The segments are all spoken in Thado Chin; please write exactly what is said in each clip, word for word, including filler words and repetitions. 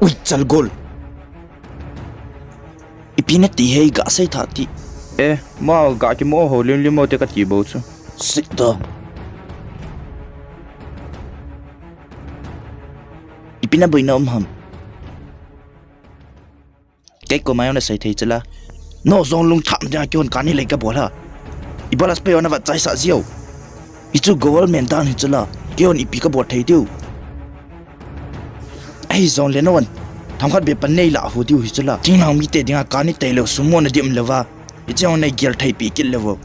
Ui, chalgol. Ipi nati hei ga sei tha ti. Eh, ma ga kimo ho lim lim mo te kati bou chu. Sit down. Ipi naboina um ham. Kei koma jong nasei thei chula. No jong lungtham dia kihon kani lei kabol ha. Ibola spay ona vat chai sa jiu. Hichu government dan hi chula. Kihon ipi kabol thei diu. Ahi jongle no an. Themkhat bep pan nei la hu diu hi chula. Thinglhang mite dinga kani tei lou sum mo na dim lou va. Hichu jong nei gel thei pi kit lou vo.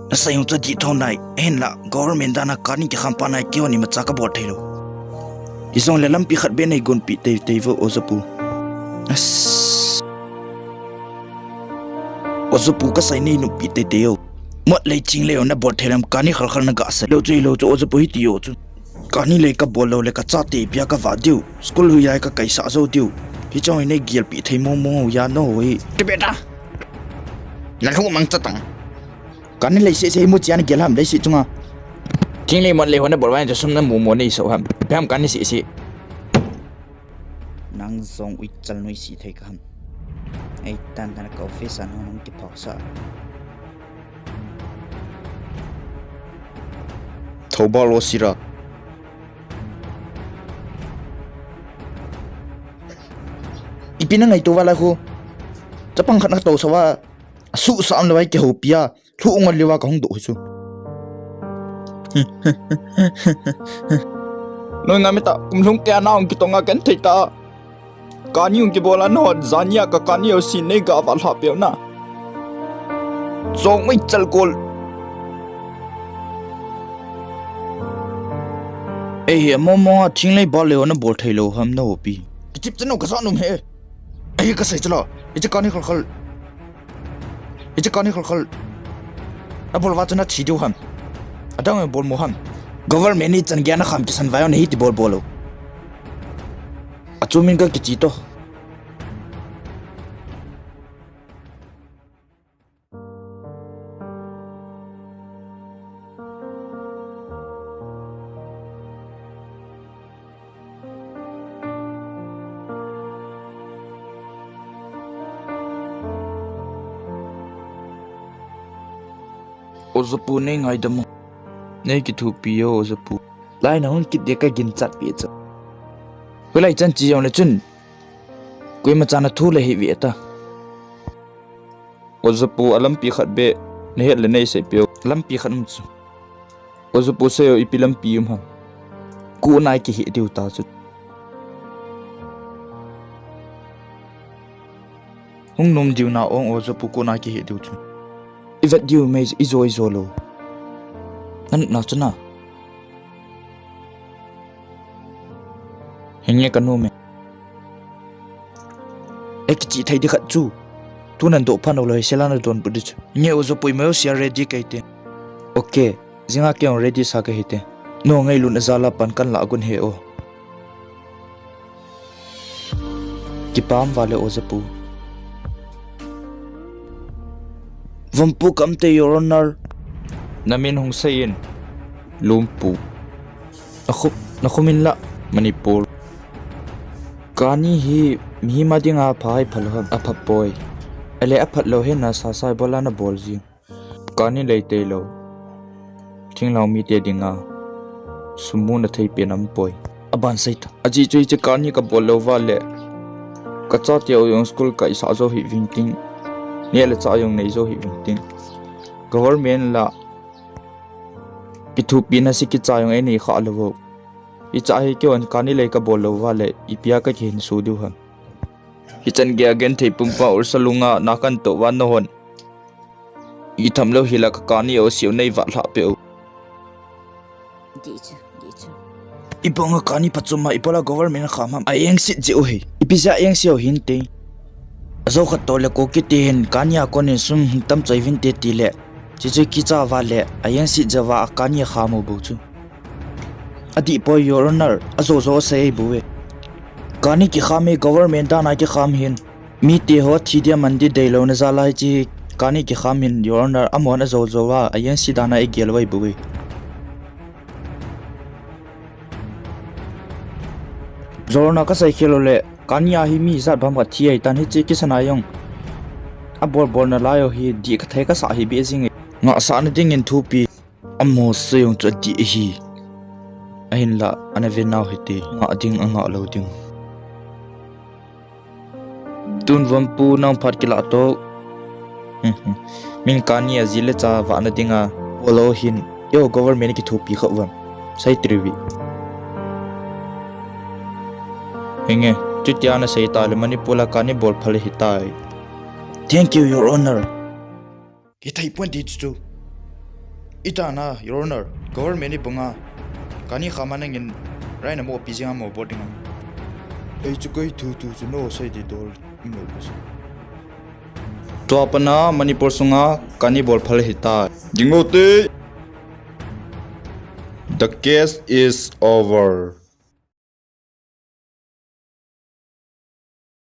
Nasei hung chu dih tho nai, ahinla government dana kani kikham pa nai kihon imacha kabol thei lou. Hijongle lampi khat bep nei gonpi tei tei vo Ojapu. As. Ojapu kasei nei noppi tei tei o. Mot lei ching lei o nabol thei lam kani khal khal naga sei. Lou chu lou chu Ojapu hiti o chu. Kani lei kabol lou le kachate pia kava diu. School hui lai kakaisah jou diu. Hichu hi nei gelpi thei mong mong o ya no hi. Tibeta. Nalhu mang chatang. Kani lei seh seh imu chia nagel ham lei seh chunga. Thinglei mot lei ho nabol vang chu sum namu mo nei so ham. Ipi ham kani seh seh. Nang jong ui chal noi si thei ka ham. Ei tan tan ka office a nang kiphok sa. Thoubal o sira. Ipi nangaito va lai khu. Chapang khat natousah va. Asuhsah um lou vai kihoupi a. Lhu ngol lou va kahung doh hi chu. Noi nga mita kum lhung kei a na hung kitonga ken thei ta. Kani hung kibol a nahon, jania ka kani o sin nei ga va lha peu na. Jong mai chal kol. Ei hi, mong mong a thinglei bal leo nabol thei lou ham nahopi. Kichip chano ka sa num he. Ei, kasei chalo. Hiche kani khal khal. Hiche kani khal khal. Nabol va chu nathi diu ham. Adang bol mo ham. Government ni chan gei a nakham kisan vai o nahi ti bol bol o. Achumin ka kichi to. Ojapu nei ngaidam o. Nei kithopi o, Ojapu. Lai nahung kit dia ka ginchat pi chu. Hulai chan chi jong le chun. Koima chan a thu le hi ve ta. Ojapu, a lampi khat beh nahet le nei sei peh o. Lampi khat um chu. Ojapu, sei o, ipi lampi um ham. Ku nai kihe diu ta chu. Hung nom diu na ong, Ojapu, ku nai kihe diu chu. I vet diu mei, i jo i jo lou. Nan na chu na. Hinge ka nom e. E kichi thei di khat chu. Tu nan doh phan o lou, sela na donbut di chu. Hinge, Ojapu, i mai o sia ready kei te. Okay, jinga kei ong ready sa ka hi te. No ngailutna jal a pan kan la gun he o. Kipah val e Ojapu. Vompu ka um te, Your Honor. Na min hung sei in. Lumpu. Na khu, na khu min la. Manipur. Kani hi mihem a dinga apha hai phalou ham, apha poi. Ale aphat lou hi nasa sa ibola nabol ji. Kani lei tei lou. Thinglhang mite dinga sum muna thei pen aum poi. Aban sei ta. Ajeh chu hiche kani kabol lou va le. Ka chate u jong school kaisah jou hih vin tin. Neh le chah jong nei jou hih vin tin. Government la kithopina se kicha jong einei kha lou vo. Hicha hi keiho kani lei kabol lou va le. Ipi a ka kihinso diu ham. Hichan gei a genthei pumpa ulsa lunga na kan toh va nahon. I tham lou hi la ka kani o siu nei va lha peh u. Di chu, di chu. I bang a kani pachum a ibola government kham ham. A engsit ji u hi. Ipi ja engsit u hin te. Ajou khat toh le ko kiti hin kani a konin sum hin tam choi vin te ti le. Chi chu kicha va le. A engsit ja va a kani kham u bou chu. Adih poi, Your Honor, ajou jou asei bou e. Kani kikham hi government dan a kikham hin. Mite ho thi dia man di deilouna jal a hiche kani kikham hin, Your Honor, amahon ajou jou a, a engsit dan a igel vai bou e. Jorna kasei khel uleh, kani a hi mi ijat bang khat thi ahitan hiche kisan a jong. Abol bolna lai u hi dih kathei kasah hi beh jing e. Ngahsahna dingin thupi. Amaho sei jong chu adih ahi. Ahinlah, ana ve nau hite. Ngah ding, angah lou ding. Tun vompu nang phat kilah to. Min kani a ji le cha vahna dinga. Bol lou hin. Eiho government kithopi kha uvem. Sei trivi. Hinge, chutia nasei ta le Manipur a kani bol phal hitai. Thank you, Your Honor. Kithei pon ti chu. Itana, Your Honor, government ibanga. Kani khama nangin, raina mo pi jinga mo boarding a. Ei chu koi thu thu chu no sei di dol, mo pi si. Tua pana Manipur sunga kani bol phal hita. Ding o te. The case is over.